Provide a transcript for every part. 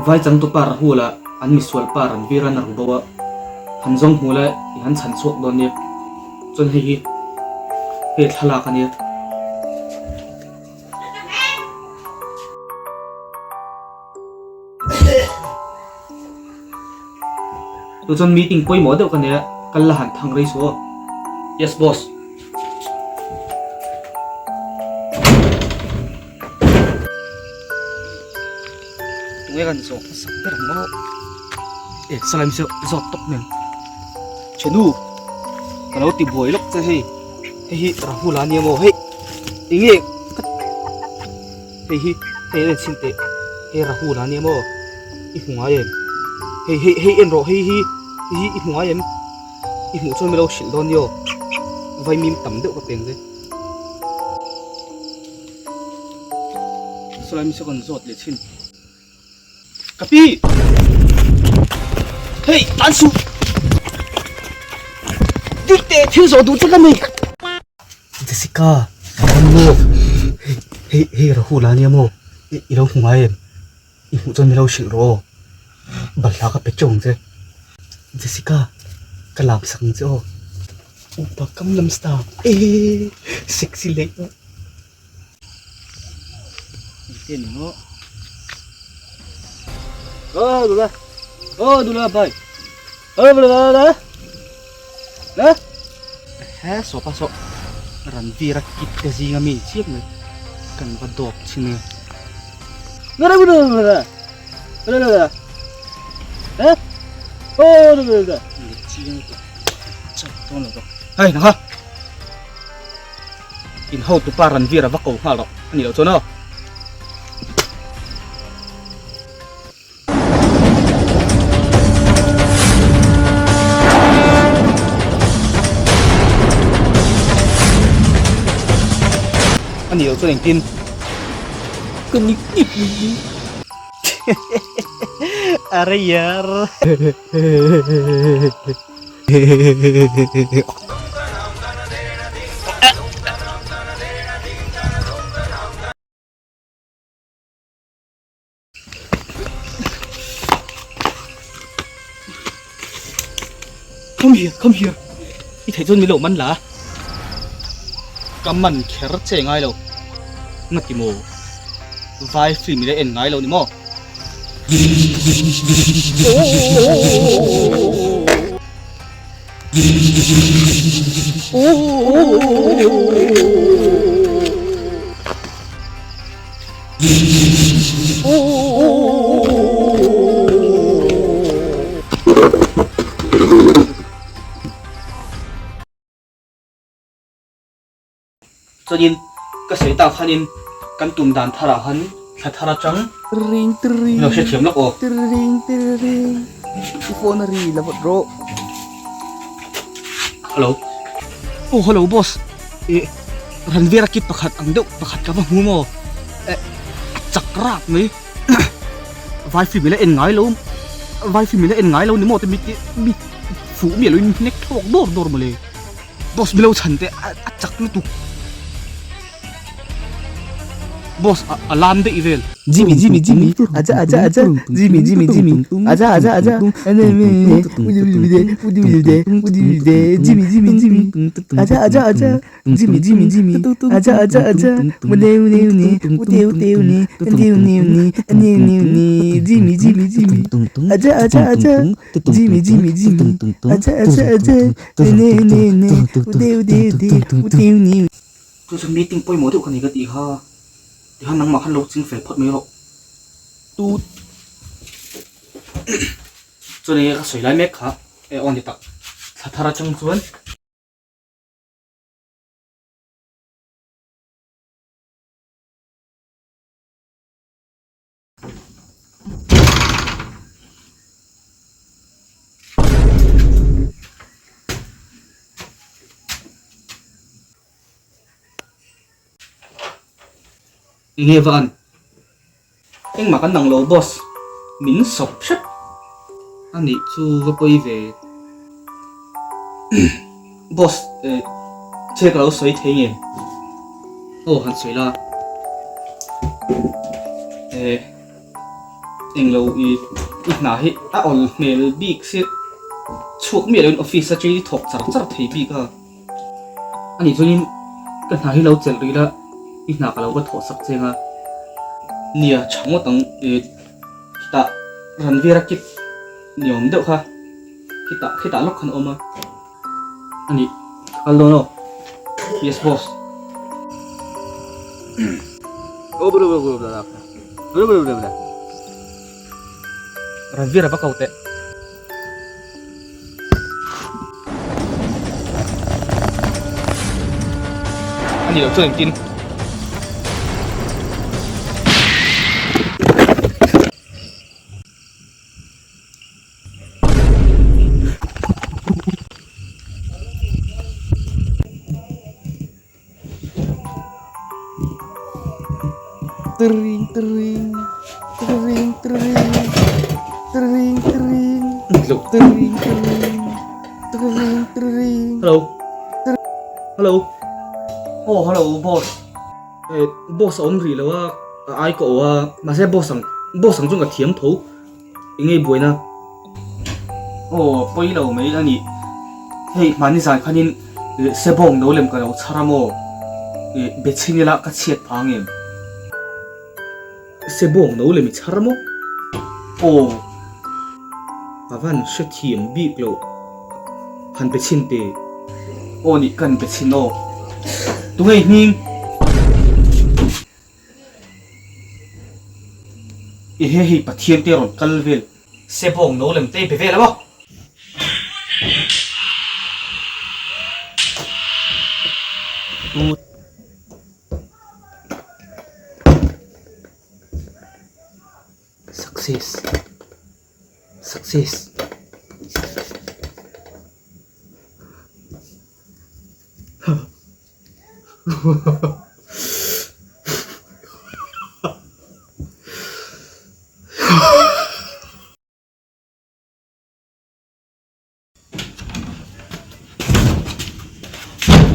Vai changtupa Rahul ah an misual pa Ranveer an a ru bo a, han zawng hmu la i han chhan chhuak dawn nia. Chuan hei hi hei thlalak a nia. Chu chuan meeting pawimawh deuh ka nei a, kal la han thang rei suh aw. Yes boss. Tunge kan zawh hmasak ber ang maw? E salai mi zawt tawp nen. Chenu ka lo ti buai lawk che hei. Hei hi Rahul a nia maw hei. Enge hei hi hei en chhin teh hei Rahul a nia maw i hmu ngai em? Hei hei hei en rawh hei hi hei hi i hmu ngai em? I hmuh chuan mi lo hrilh dawn nia vaimim tam deuh ka peng che. Saw lai mi saw kan zawt leh chhin. Ka pi! Hei tan suh! Dik teh thil zawh duh che ka nei. Jessica, ka maw? Hei hei hei Rahul a nia maw? I lo hmu ngai em? I hmuh chuan mi lo hrilh rawh aw. Balhla ka pe teuh ang che. Jessica, ka lam sak ang che aw. Upa kam lam star ee sexy leh. Engtin maw? Aw dula aw dula bhai aw dula la la he saw pa saw Ranveer a kit te zinga mi chiap mai kan va dawp chhin e la la la la la la he aw dula la chiang tawh chak dawn lo tawh hei nangha In hotupa Ranveer a va ko nghal rawh a nih loh chuan aw. A nih loh chuan engtin ka ni ngip mai hi. Arey yaar. Come here, come here. I theih chuan min lo man la. Ka man kher che ngai lo. Ngati maw? Vai film i la en ngai lo ni maw? Chuanin ka sawi tak khanin kan tum dan tharah khan thla thar atang min lo hrethiam lawk aw. Hello aw hello boss eh Ranveer a kit pakhat ang deuh pakhat ka va hmu maw eh a chak rap mai vai film ila en ngai lo vai film ila en ngai lo ni maw te mi mi fuh miah loin hnek thlawk dawr dawr mawle. Boss milo chhan te a chak lutuk. Boss a lam daih vel. Jimmy Jimmy Jimmy aja aja aja Jimmy Jimmy Jimmy aja aja aja Jimmy Jimmy Jimmy aja aja aja Jimmy Jimmy Jimmy aja aja aja Jimmy Jimmy Jimmy aja aja aja Jimmy Jimmy Jimmy aja aja aja Chu chu meeting pawimawh deuh ka nei ka tih kha tikhan nangmah khan lo ching fel phawt mai rawh tut chuan enge ka sawi lai mek kha e aw ni tak thla thar atang chuan. Enge va an? Engmah kan dang lo boss, min sawp hrep a nih chu va pawi ve. Boss, thil ka lo sawi thei nge? Aw han sawi la. Englo i i hna hi a awl hmel bik si chhuak miah loin office atangin i thawk char char thei bik a. Anih chuanin ka hna hi lo chelh rih la i hna ka lo va thawh sak cheng a. Nia tha ngawt ang i khitah Ranveer-a kit ni awm deuh kha khitah khitah lawk khan a awm a. Anih ka kal dawn aw. Yes boss. Ranveer-a va ko teh. A ni loh chuan engtin? Tring tring tring tring tring tring tring tring tring tring Hello Hello Oh hello boss Eh boss a awm rih lo a a ai ka awh a mahse boss ang boss ang chuan ka thiam tho eng nge buaina Aw pawi lo mai a ni hei hmani zan khanin sebawng no lem ka lo chhar a maw ih be chhin ila ka chhiat phah ang em sebawng no lem i chhar maw aw a van hrethiam bik lo han be chhin te aw nih ka han be chhin aw tunge i hming. I he hei Pathian te rawn kal vel. Sebawng no lem te be vel a maw? Success. Success.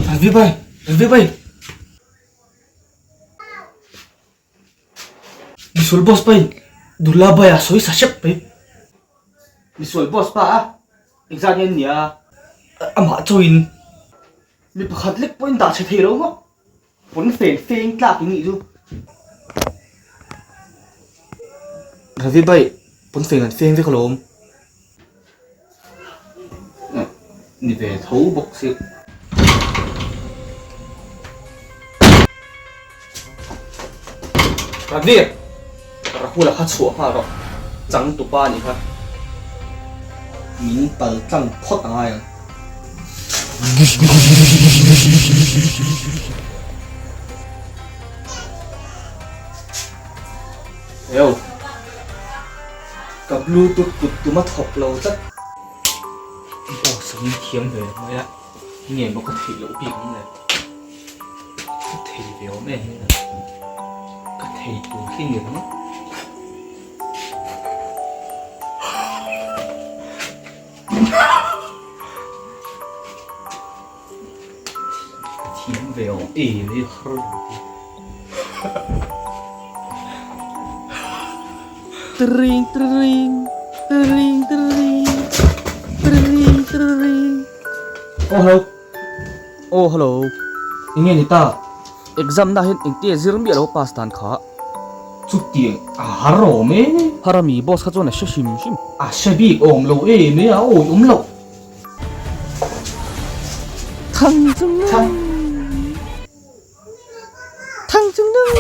Ravi bhai, Ravi bhai. Misual boss pai, Durla bhai a sawi sa hrep mai. Misual boss pa a, engzat nge an nia? Amah chauhin mi pakhat lek pawhin dah chhe thei lo maw? Pawn fen feng tlak in nih chu. Ravi bhai, pawn fen an feng vek alawm. Ni ve tho bawk si. Ravi, Rahula kha chhuah nghal rawh. Chang tupa a nih kha. Min pal tlang phawt a ngai ang. Eo. Ka bluetooth kut tum a thawk lo tlat. Boss ang in thiam ve mai a, nge maw ka theih loh bik ang le. Ka thei ve awm em em a, ka thei tur hi ni ringawt. Ka thiam ve awm em em har lo ti. Tring tring tring tring tring tring. Oh hello Oh hello Enge ni ta Exam na hian engtia zir miah lo pass dan kha Chutiang a har awm e Har ami boss kha chuan a hre hrim hrim A hre bik awm lo em e a awi awm loh. Thang chung nung Thang chung nung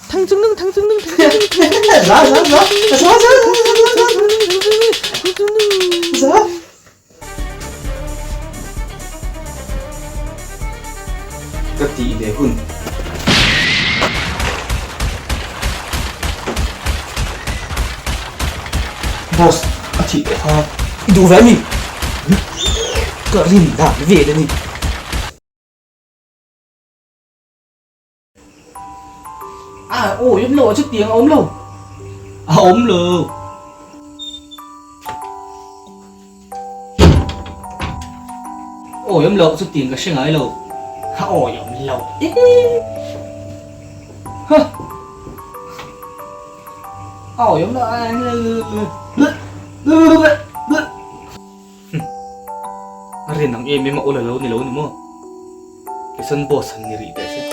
Thang chung nung thang chung nung thang chung nung Za za za za za za za Ka tih leh hun. Boss, a thih teh kha i duh ve a ni. Ka rin dan vel a ni. A awi awm lo a chutiang a awm lo. A awm lo. Awi awm lo chutiang ka hre ngai lo. A awi awm lo. Ha! A rin ang em em a awl a lo ni lo ni maw? Keichuan boss han ni rih teh se.